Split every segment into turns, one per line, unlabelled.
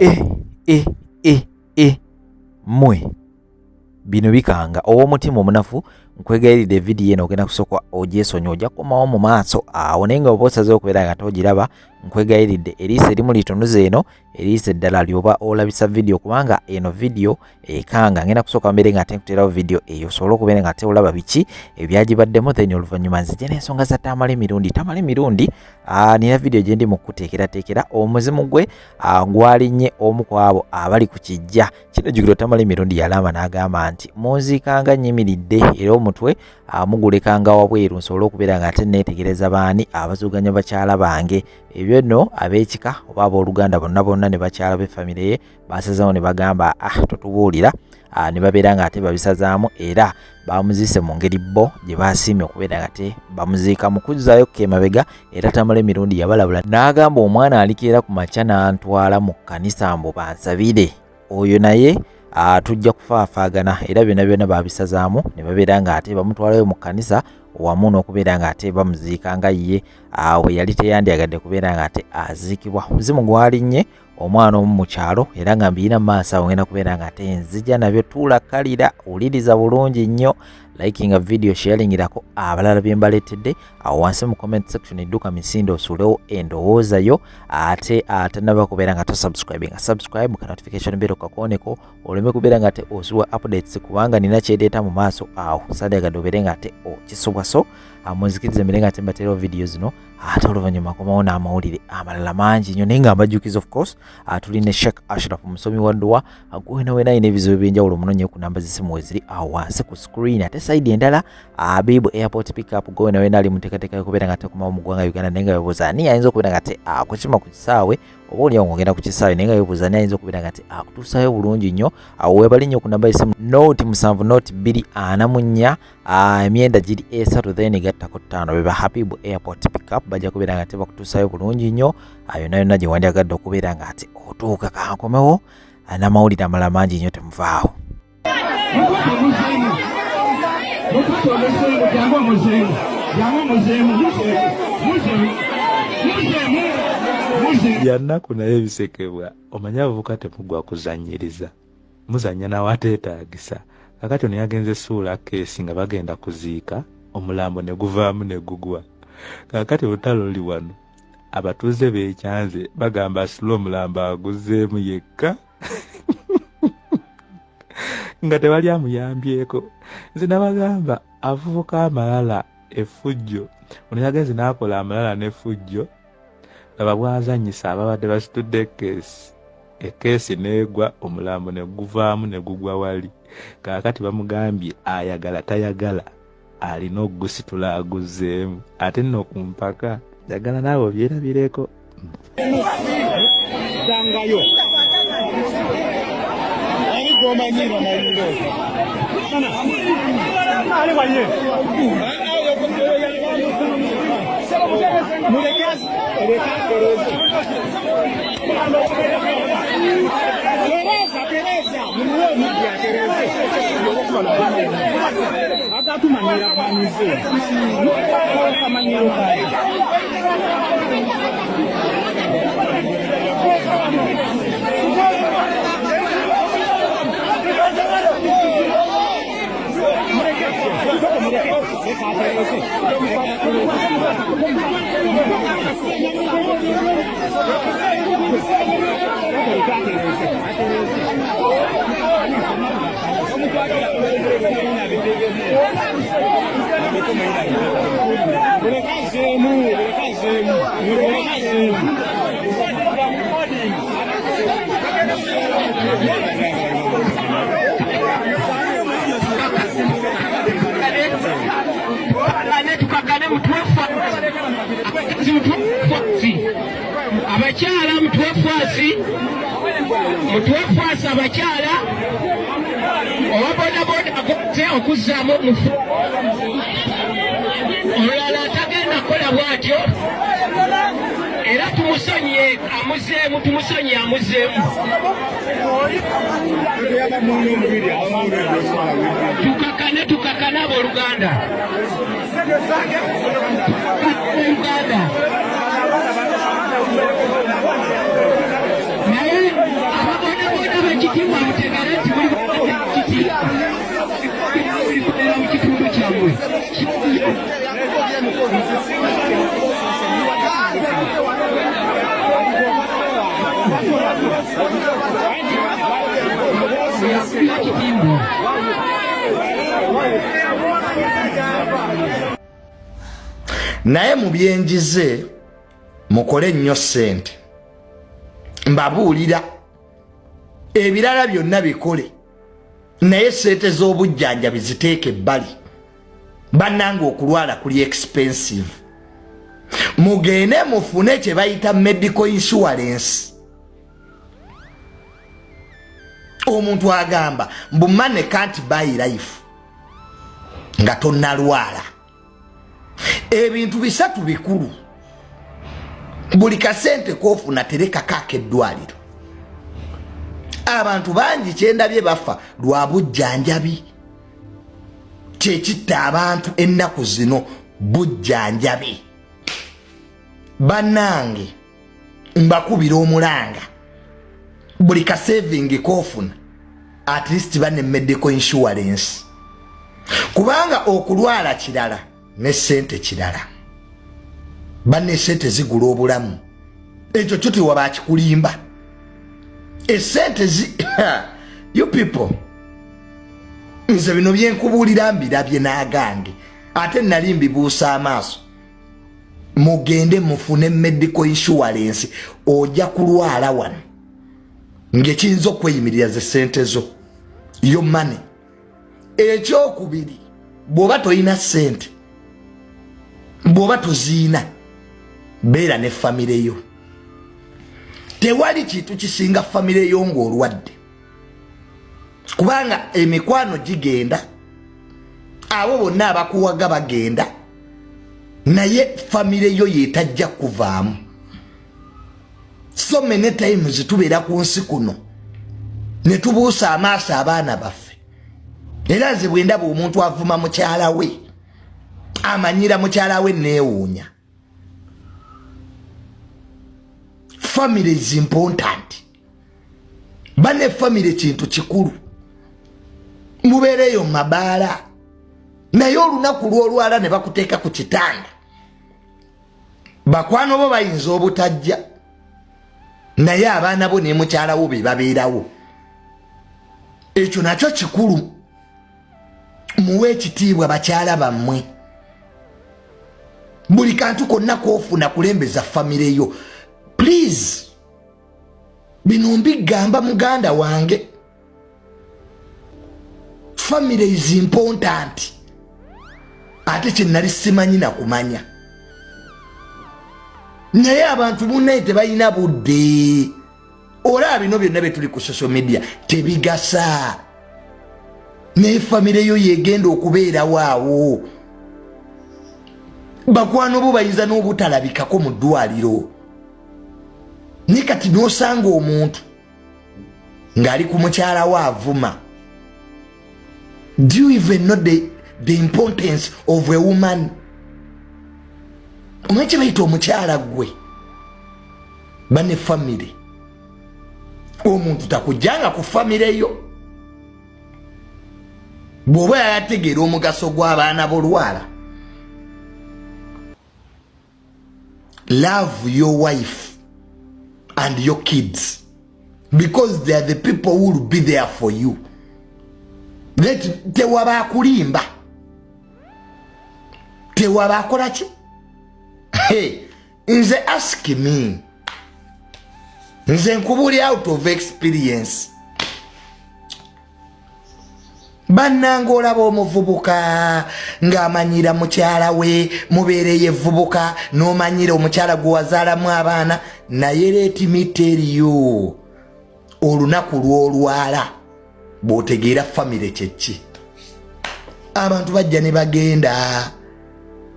E e e e mmwe bino bikanga. Ow'omutima omunafu, nkwegayiridde vidiyo eno ogenda kusooka ogyesonyiwa, ojja kukomawo mu maaso awo. Naye nga oba osazeewo okubeera nga togiraba, nkwegayiridde eriiso erimu litunuze eno, eriiso eddala lyoba olabisa vidiyo, kubanga eno vidiyo ekanga. Ngenda kusooka mbeere nga ate nkuteerawo vidiyo eyo osobole okubeera nga ate olaba biki ebyagibaddemu, then oluvannyuma nzije n'ensonga za Tamale Mirundi. Tamale Mirundi, nina vidiyo gye ndi mu kukuteekerateekera. Omuzimu gwe gwalinnye omu ku abo abali ku kijja kino. Jjukira Tamale Mirundi yalamba n'agamba nti munziikanga nnyimiridde, era omutwe mugulekanga wabweru nsobole okubeera nga ate neetegereza baani abazuganya bakyala bange. Ebyo nno ab'ekika oba abooluganda bonna bonna ne bakyala b'effamire ye basazeewo ne bagamba, ah, totubuulira, ne babeera nga ate babisazaamu, era bamuziise mu ngeri bo gye basiimye okubeera nga te bamuziika. Mu kuzzaayo ko emabega, era Tamale Mirundi yabalabula n'agamba, omwana alikeera ku makya n'antwala mu kkanisa mbu bansabire, oyo naye tujja kufaafaagana. Era byonna byonna babisazaamu ne babeera nga ate bamutwalayo mu kkanisa wamu n'okubeera nga ate bamuziika nga ye we yali teyandyagadde kubeera nga ate aziikibwa. Omuzimu gwalinnye omwana omu mu kyalo, era nga mbiyina mu maaso awo, ngenda kubeera nga ate nzija nabyo. Tuula, kalira, wuliriza bulungi nnyo, likinga video, sharingirako abalala bye mbaleetedde. Awo wansi mu comment section edduka misinde osuulewo endowooza yo. Ate atanaba kubeera nga tosubscribinga, subscribe, ka notification bell kakooneko oleme kubeera nga ate osuwa updates, kubanga nina kyereeta mu maaso awo, sandyagadde obeere nga ate okisubwa. So munzikirize mbere nga ate mbateerawo video zino, ate oluvannyuma komawo n'amawulire amalala mangi nnyo. Naye nga mbajjukiza, of course, tuli ne Sheikh Ashraf, musomi wa dduwa. Gwena wena alina ebizibu ebyenjawulo, munonye ku namba z'essimu weziri awo wansi ku screen. Ate side endala, Abibu Airport Pickup, gwena wena ali muteekateeka yokubeera nga tekomawo mu ggwanga Uganda, naye nga webuuza ani ayinza okubeera nga te akukima ku kisaawe, oba oliawo ng'ogenda ku kisaawe naye nga webuuza ani ayinza okubeera nga te akutuusaayo bulungi nnyo, awo webali nnyo ku namba y'essimu 0 7 0 2 44 9 3, then gattako 5. Beba Habibu Airport Pickup, bajja kubeera nga te bakutuusaayo bulungi nnyo yonna yonna gye wandyagadde okubeera nga ate otuuka. Kankomewo n'amawulire amalala mangi nnyo, temuvaawo.
Mukutte omuzeemu, mukutte omuzeemu, jangu omuzeemu, jangu omuzeemu, muzeemu, muzeemu, muzeemu, muzeemu.
Byannaku naye bisekebwa. Omanyi abavubuka temugwa kuzannyiriza, muzannya nawateetaagisa. Kakati ono yagenze suula keesi nga bagenda kuziika, omulambo ne guvaamu ne gugwa. Kakati olutalo luli wano, abatuuze beekyanze, bagamba asula omulambo aguzeemu yekka nga tewali amuyambyeko. Nze nabagamba avubuka amalala, effujjo. Ono yagenze n'akola amalala n'effujjo, laba bwazannyisa ababadde basitudde ekeesi, ekeesi n'egwa, omulambo ne guvaamu ne gugwa wali. Kaakati bamugambye ayagala tayagala alina okugusitula aguzzeemu. Ate nno ku mpaka njagala naawe obyerabireko.
Dangayo. Ani gw'omanyiira mayiro? Ali waye. Muleke leka tereza. Tereza, tereza. Mumuwe omuddi atereze. Agatumanyira kumanyize. Kamanyiro kaye. Mulekazeemu, mulekazeemu, mulekazeemu.
Tukakane, mutuwe abakyala, mutuwe fwasi, mutuwe fwasi abakyala. Owa bodaboda akoze okuzzaamu omufu, olulala atagenda kukola bw'atyo, era tumusonyiye amuzeemu, tumusonyiye amuzeemu. Tukakane, tukakane abooluganda, uganda. Naye Mulikolera mu kitundu kyammwe.
Naye mu byenjize mukole nnyo ssente, mbabuulira ebirala byonna bikole, naye ssente z'obujjanjabi ziteeke ebbali. Bannange, okulwala kuli expensive. Mugende mufune kye bayita medical insurance. Omuntu agamba mbu money can't buy life nga tonnalwala. Ebintu bisatu bikulu: buli kasente kofuna terekako ak'eddwaliro. Abantu bangi kyendabye bafa lwa bujjanjabi. Kyekitta abantu ennaku zino, bujjanjabi. Bannange, mbakubira omulanga, buli kasaving kofuna, at least bane medical insurance, kubanga okulwala kirala ne sente kirala. Banne, sente zigula obulamu, ekyo kyo tewabakikulimba. Esente zi you people, nze bino byenkubuulira mbirabye n'agange, ate nali mbibuusa amaaso. Mugende mufune medical insurance. Ojja kulwala wano ng'ekiyinza okweyimirira ze sente zo, yo money. Ekyokubiri, bw'oba toyina sente, bw'oba toziina, beera ne famire yo. Tewali kintu kisinga famire yo ng'olwadde, kubanga emikwano gigenda, abo bonna abakuwaga bagenda, naye famire yo yetajja kuvaamu. So many times tubeera ku nsi kuno ne tubuusa amaaso abaana baffe. Era nze bwe ndaba omuntu avuma mukyala we, amanyira mukyala we, neewuunya. Family is important. Bane, family kintu kikulu. Mubeereeyo mu mabaala, naye olunaku lw'olwala ne bakuteeka ku kitanda, bakwano bo bayinza obutajja, naye abaana bo ne mukyala wo be babeerawo. Ekyo nakyo kikulu. Muwe ekitiibwa bakyala bammwe. Buli kantu konna koofuna, kulembeza famire yo, please. Bino mbigamba muganda wange, family is important. Ate kyenali simanyi nakumanya, naye abantu munaye tebalina budde. Olaba bino byonna byetuli ku social media tebigasa, naye famire yo yegenda okubeerawo awo. Bakwano bo bayinza n'obutalabikako mu ddwaliro, naye kati n'osanga omuntu ng'ali ku mukyala we avuma. Do you even know the importance of a woman? Omanyi kye bayita omukyala? Gwe bane famire, omuntu takujjanga ku famire yo. Bw'oba yayategeera omugaso gw'abaana bolwala, love your wife and your kids because they are the people who will be there for you. Tewaba akulimba, tewaba akola ki. Nze, ask me, nze nkubuli out of experience. Bannanga, olaba omuvubuka ng'amanyira mukyala we, mubeereyo evvubuka n'omanyira omukyala gwe wazaalamu abaana, naye let me tell you, olunaku lw'olwala bw'otegeera famire kyeki. Abantu bajja ne bagenda,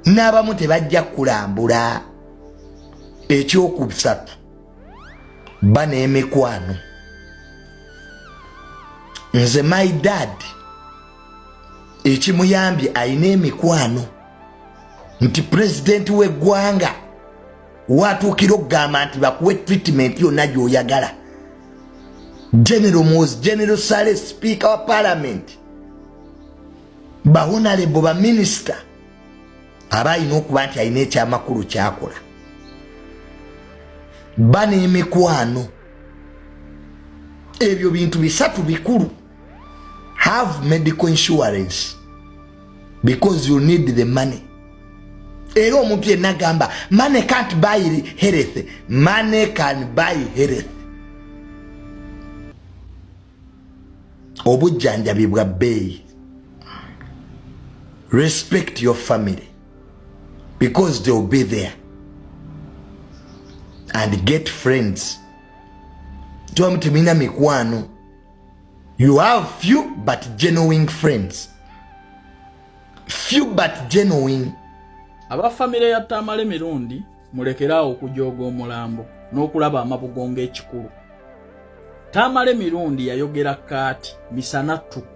n'abamu tebajja kulambula. Ekyokusatu, ba n'emikwano. Nze my dad ekimuyambye, ayina emikwano nti pulezidenti w'eggwanga watuukira okugamba nti bakuwe treatment yonna gy'oyagala. General Muhoozi, General Saleh, Speaker wa Parliament, ba honorable, ba minister, aba alina okuba nti alina ekyamakulu kyakola, ba n'emikwano. Ebyo bintu bisatu bikulu. Have medical insurance because you need the money. Era omuntu yenna gamba money can't buy health, money can buy health. Obujjanjabi bwa bbeeyi. Respect your family because they will be there, and get friends. Tubamu temulina mikwano, you have few but genuine friends, few but genuine.
Aba famire ya Tamale Mirundi, mulekeraawo okujooga omulambo n'okulaba amabugo ng'ekikulu. Tamale Mirundi yayogera kaati misana ttuku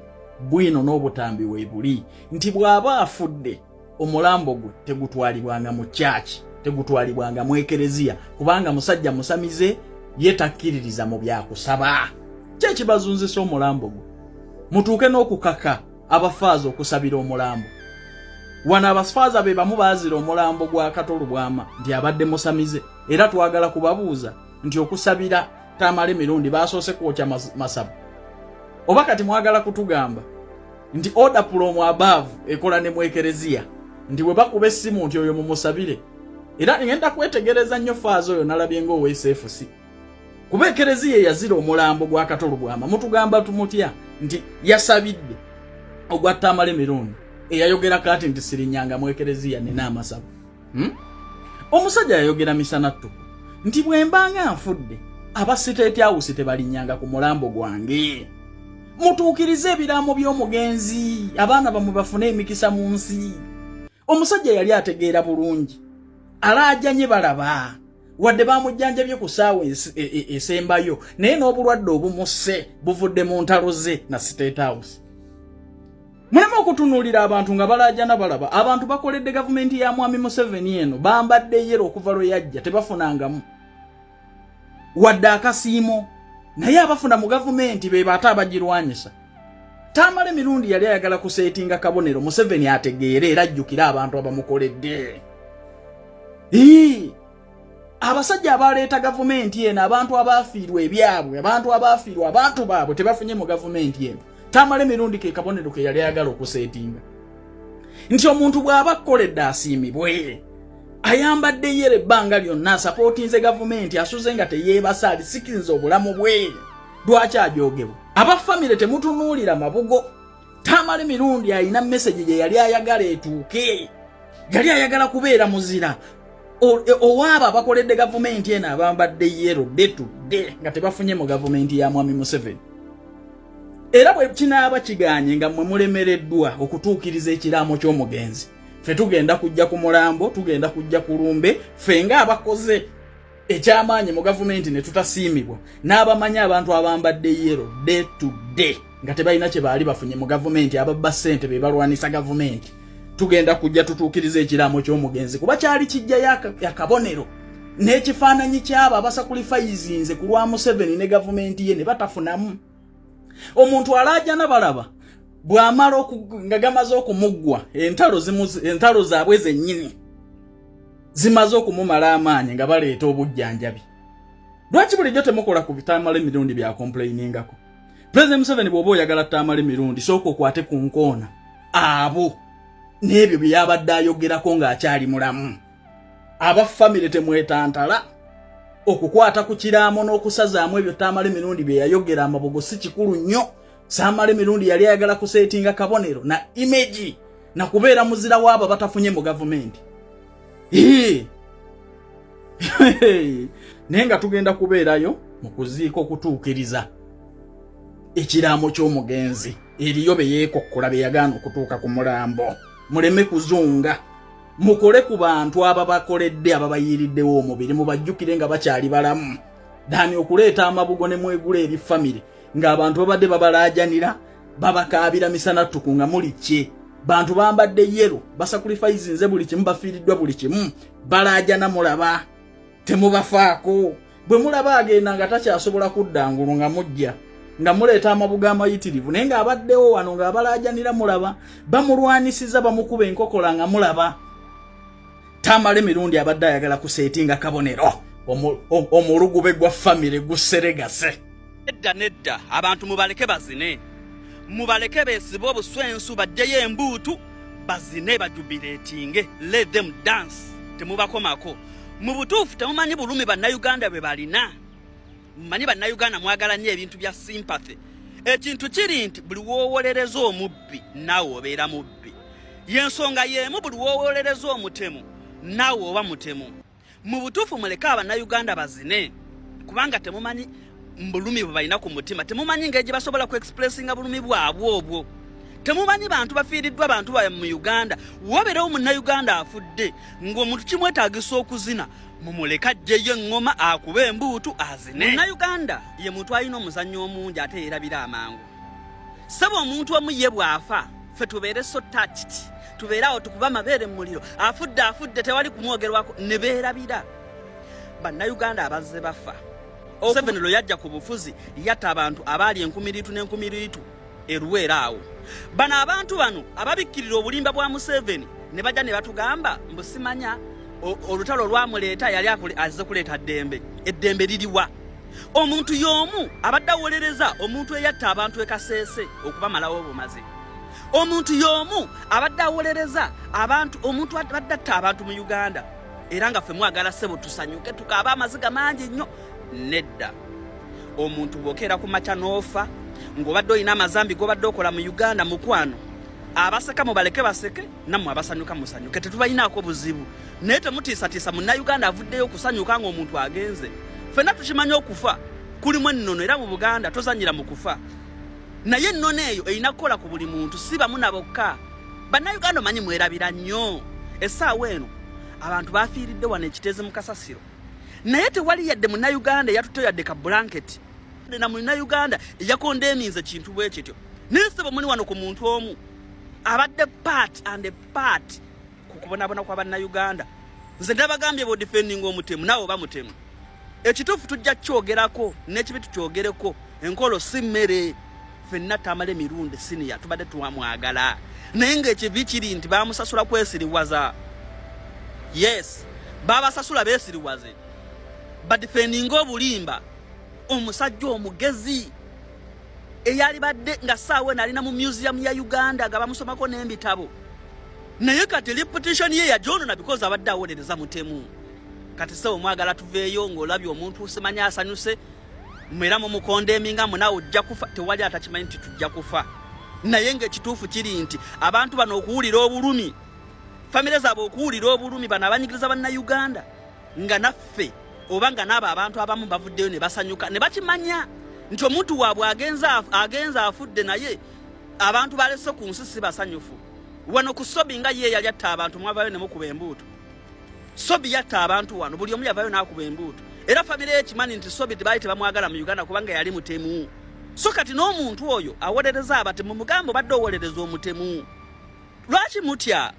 bwino n'obutambi weebuli nti bw'aba afudde omulambo gwe tegutwalibwanga mu kyaki, tegutwalibwanga mu ekereziya, kubanga musajja musamize, ye takkiririza mu byakusaba. Ki ekibazunzisa omulambo gwe mutuuke n'okukaka abafaaza okusabira omulambo? Wano abafaaza be bamu baazira omulambo gwa Kato Lubwama nti abadde musamize. Era twagala kubabuuza nti okusabira Tamale Mirundi basoose kwokya masabo, oba kati mwagala kutugamba nti order from above ekola ne mwekereziya, nti bwe bakuba essimu nti oyo mumusabire? Era ngenda kwetegereza nnyo faaza oyo, nalabye ng'owsfc, kuba ekereziya eyazira omulambo gwa Kato Lubwama mutugamba tumutya nti yasabidde ogwa Tamale Mirundi eyayogera kaati nti sirinyanga mwekereziya nina amasabo, Omusajja yayogera misana ttuku nti bwe mbanga nfudde aba State House tebalinyanga ku mulambo gwange. Mutuukirize ebiraamo by'omugenzi, abaana bamwe bafune emikisa mu nsi. Omusajja yali ategeera bulungi, alaajanye balaba wadde bamujjanjabye ku ssaawa esembayo, naye n'obulwadde obumusse buvudde mu ntalo ze na State House. Muleme okutunuulira abantu nga balaajana balaba. Abantu bakoledde gavumenti ya Mwami Museveni eno, bambadde yero okuva lwe yajja, tebafunangamu wadde akasiimo, naye abafuna mu gavumenti be baate abagirwanyisa. Tamale Mirundi yali ayagala kuseetinga kabonero, Museveni ategeere era ajjukire abantu abamukoledde. Abasajja abaleeta gavumenti eno, abantu abaafiirwa ebyabwe, abantu abaafiirwa abantu baabwe, tebafunye mu gavumenti eno. Tamale Mirundi ke kabonero ke yali ayagala okuseetinga nti omuntu bw'aba akkoledde asiimibwe. Ayambadde yero ebbanga lyonna, asapootinze gavumenti, asuze nga teyeebasa, alisikinza obulamu bwe, lwaki ajogebwa? Aba famire, temutunuulira mabugo. Tamale Mirundi alina message gye yali ayagala etuuke. Yali ayagala kubeera muzira owaabo abakoledde gavumenti eno, abambadde yero detudde nga tebafunye mu gavumenti ya Mwami Museveni. Era bwe kinaaba kiganye nga mmwe mulemereddwa okutuukiriza ekiraamo ky'omugenzi, ffe tugenda kujja ku mulambo, tugenda kujja ku lumbe. Ffe ng'abakoze ekyamaanyi mu gavumenti ne tutasiimibwa, n'abamanyi abantu abambadde yero day to day nga tebalina kye baali bafunye mu gavumenti, ababba ssente be balwanisa gavumenti, tugenda kujja tutuukiriza ekiraamo ky'omugenzi, kuba kyali kijjayo akabonero n'ekifaananyi kyabo abasakulifayizinze ku lwa Museveni ne gavumenti ye ne batafunamu. Omuntu alaajana balaba bw'amala nga gamaze okumuggwa, entalo zaabwe zennyini zimaze okumumala amaanyi nga baleeta obujjanjabi. Lwaki bulijjo temukola ku Tamale Mirundi bya complainingako? President Museveni, bw'oba oyagala Tamale Mirundi, sooka okwate ku nkoona abo n'ebyo bye yabadde ayogerako ng'akyali mulamu. Aba famire, temwetantala okukwata ku kiraamo n'okusazaamu ebyo Tamale Mirundi bye yayogera. Amabugo si kikulu nnyo. Tamale Mirundi yali ayagala kuseetinga kabonero na image na kubeera muzira waabo batafunye mu gavumenti. Naye nga tugenda kubeerayo mu kuziika okutuukiriza ekiraamo ky'omugenzi, eriyo be yeekokkola, be yagaana okutuuka ku mulambo. Muleme kuzunga, mukole ku bantu ababakoledde, ababayiiriddewo omubiri, mubajjukire nga bakyali balamu, dani okuleeta amabugo ne mwegula eri famire ng'abantu babadde babalaajanira, babakaabira misana ttuku nga muli kye. Bantu bambadde yero, basacrificinze buli kimu, bafiiriddwa buli kimu, balaajana mulaba temubafaako. Bwe mulaba agenda nga takyasobola kudda ngulu nga mujja. Nga muleeta amabuga amayitirivu, naye ng'abaddewo wano ng'abalaajanira mulaba bamulwanisiza, bamukuba enkokola nga mulaba. Tamale Mirundi abadde ayagala kuseetinga kabonero omulugube gwa famire guseregase.
Nedda, nedda, abantu mubaleke bazine, mubaleke beesibe obuswensu, bajjeyo embuutu bazine, bajubilatinge. Let them dance, temubakomako. Mu butuufu temumanyi bulumi Bannayuganda bwe balina. Mumanyi Bannayuganda mwagala nnyo ebintu bya sympathy. Ekintu kiri nti buli woowolereza omubbi, naawe obeera mubbi. Yensonga y'emu, buli woowolereza omutemu, naawe oba mutemu. Mu butuufu muleke Abannayuganda bazine, kubanga temumanyi bulumi bwe balina ku mutima, temumanyi ngeri gye basobola ku expressinga bulumi bwabwe obwo. Temumanyi bantu bafiiriddwa bantu baabwe mu Uganda. Wabeerewo Munnayuganda afudde ng'omuntu kimwetaagisa okuzina, mumuleke ajjeyo eŋŋoma, akube embuutu, azine. Munnayuganda ye muntu alina omuzannyo omungi ate yeerabira amangu. Saba omuntu omu ye bw'afa, ffe tubeere so touched, tubeere awo tukuba amabeere mu muliro, afudde, afudde, tewali kumwogerwako, ne beerabira Bannayuganda abazze bafa. Museveni lwe yajja ku bufuzi, yatta abantu abaali enkumiriitu n'enkumiriitu eruweera awo. Bano abantu bano ababikkirira obulimba bwa Museveni ne bajja ne batugamba mbu simanya olutalo lwamuleeta, yali azze kuleeta ddembe. Eddembe liriwa? Omuntu y'omu abadde awolereza omuntu eyatta abantu ekaseese okubamalawo obumazi. Omuntu y'omu abadde awolereza abantu, omuntu abadde atta abantu mu Uganda, era nga ffe mwagala ssebo tusanyuke, tukaaba amaziga mangi nnyo. Nedda, omuntu bw'okeera ku makya n'ofa ng'obadde olina amazambi g'obadde okola mu Uganda, mukwano, abaseka mubaleke baseke, nammwe abasanyuka musanyuke, tetubalinaako buzibu. Naye temutiisatiisa Munnayuganda avuddeyo okusanyuka ng'omuntu agenze. Ffenna tukimanyi okufa kulimu ennono, era mu Buganda tozanyira mu kufa, naye ennono eyo erina kukola ku buli muntu, si bamu na bokka. Bannayuganda, omanyi mwerabira nnyo. Essaawa eno abantu bafiiridde wano ekiteezi mu kasasiro, naye tewali yadde Munnayuganda eyatutteyo yadde ka blanket na Munnayuganda eyakondeeminze kintu bwe kityo. Naye sebo, muli wano ku muntu omu abadde part and a part ku kubonaabona kwa Bannayuganda. Nze ndabagambye, bw'odefendinga omutemu, naawe oba mutemu. Ekituufu tujja kukyogerako, n'ekibi tukyogereko. Enkolo si mmere. Ffenna Tamale Mirundi Siniya tubadde twamwagala, naye ng'ekibi kiri nti bamusasula kwesiriwaza. Yes, babasasula beesiriwaze, badefendinga obulimba. Omusajja omugezi eyalibadde nga saawa eno alina mu museum ya Uganda nga bamusomako n'embitabo, naye kati reputation ye yagyonona because abadde awolereza mutemu. Kati sewo, mwagala tuveeyo ng'olabye omuntu simanyi asanyuse, mwera mumukondeminga munaawe ojja kufa. Tewali atakimanyi nti tujja kufa, naye ng'ekituufu kiri nti abantu bano okuwulira obulumi, famire zaabwe okuwulira obulumi, bano abanyigiriza Bannayuganda, nga naffe oba nga naabo abantu abamu bavuddeyo ne basanyuka ne bakimanya nti omuntu waabwe agenze, afudde, naye abantu balese ku nsi si basanyufu. Wano ku Sobi nga ye yali atta abantu, mwavayo ne mukuba embuutu. Sobi yatta abantu wano, buli omu yavayo n'akuba embuutu, era famire ye ekimanyi nti Sobi tebaali tebamwagala mu Uganda kubanga yali mutemu. So kati n'omuntu oyo awolereza abatemu, mugamba obadde owolereza omutemu, lwaki mutya?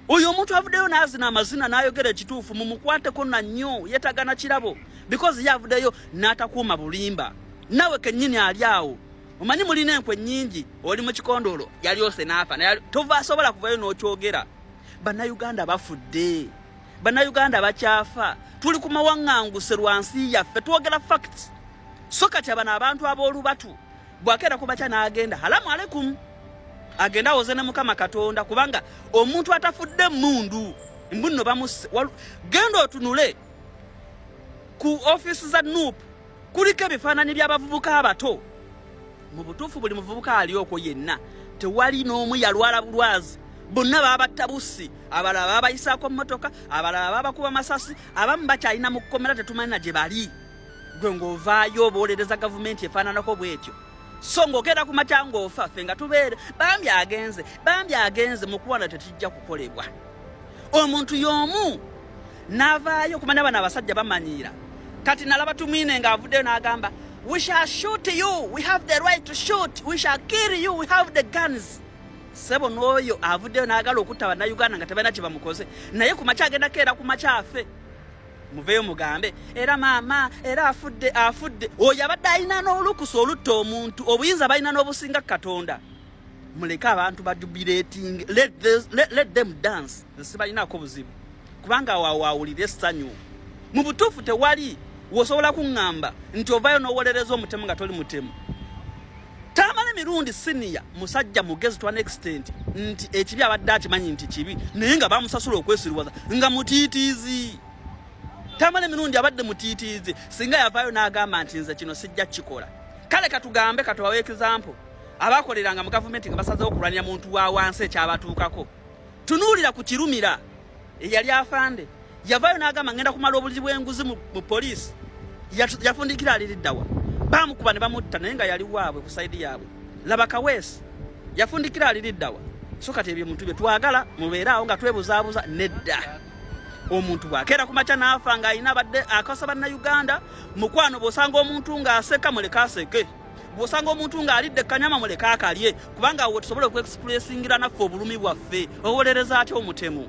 Oyo omuntu avuddeyo n'azina amazina n'ayogera ekituufu, mumukwateko na nnyo, yeetaaga na kirabo because ye avuddeyo n'atakuuma bulimba. Naawe kennyini ali awo, omanyi mulina enkwe nnyingi, oli mu kikondoolo, yali ose n'afa, naye tova asobola kuvayo n'okyogera. Bannayuganda bafudde, Bannayuganda bakyafa, tuli ku mawaŋŋanguse lwa nsi yaffe, twogera facts. So kati abano abantu ab'olubatu, bwakeera ku makya n'agenda, halamu alekum, agende awoze ne Mukama Katonda, kubanga omuntu atafudde emundu mbu nno bamusse. Genda otunule ku ofiisi za NUP, kuliko ebifaananyi by'abavubuka abato. Mu butuufu buli muvubuka ali okwo yenna, tewali n'omu yalwala bulwazi, bonna babatta bussi, abalala babayisaako mmotoka, abalala babakuba masasi, abamu bakyalina mu kkomera, tetumanyi na gye bali. Gwe ng'ovaayo obolereza gavumenti efaananako bwetyo, so ng'ogenda ku makya ng'ofa, ffe nga tubeere bambi agenze, bambi agenze. Mukuwana tekijja kukolebwa. Omuntu y'omu n'avaayo kumanya bano abasajja bamanyiira. Kati nalaba Tumwine ng'avuddeyo n'agamba, "We shall shoot you, we have the right to shoot, we shall kill you, we have the guns." Sebo, n'oyo avuddeyo n'agala okutta Bannayuganda nga tebalina kye bamukoze, naye ku makya agenda keera ku makya afe. Muveeyo mugambe era maama era afudde afudde. Oyo abadde alina n'olukusa olutta omuntu, obuyinza balina n'obusinga Katonda. Muleke abantu bajubilating, let them dance. Nze sibalinaako buzibu, kubanga waawawulira essanyu. Mu butuufu tewali wosobola kuŋŋamba nti ovaayo n'owolereza omutemu nga toli mutemu. Tamale Mirundi Senior musajja mugezi to an extent nti ekibi abadde akimanyi nti kibi, naye nga bamusasula okwesiruwaza nga mutiitiizi. Tamale Mirundi abadde mutiitiizi. Singa yavaayo n'agamba nti nze kino sijja kukikola. Kale katugambe, katubawe example, abakoleranga mu gavumenti nga basazeewo okulwanira muntu wa wansi ekyabatuukako. Tunuulira ku Kirumira eyali afande, yavaayo n'agamba ngenda kumala obulizi bw'enguzi mu poliisi. Yafundikira aliriddawa? Bamukuba ne bamutta, naye nga yali waabwe ku side yaabwe. Laba Kaweesi, yafundikira aliriddawa? So kati ebyo muntu bye twagala mubeere awo nga twebuzaabuza, nedda. Omuntu bw'akeera ku makya n'afa ng'alina abadde akasa Bannayuganda mukwano, bw'osanga omuntu ng'aseka, muleke aseke. Bw'osanga omuntu ng'alidde kanyama, muleke akalye, kubanga awo tusobola okuexpressingira naffe obulumi bwaffe. Owolereza atya omutemu?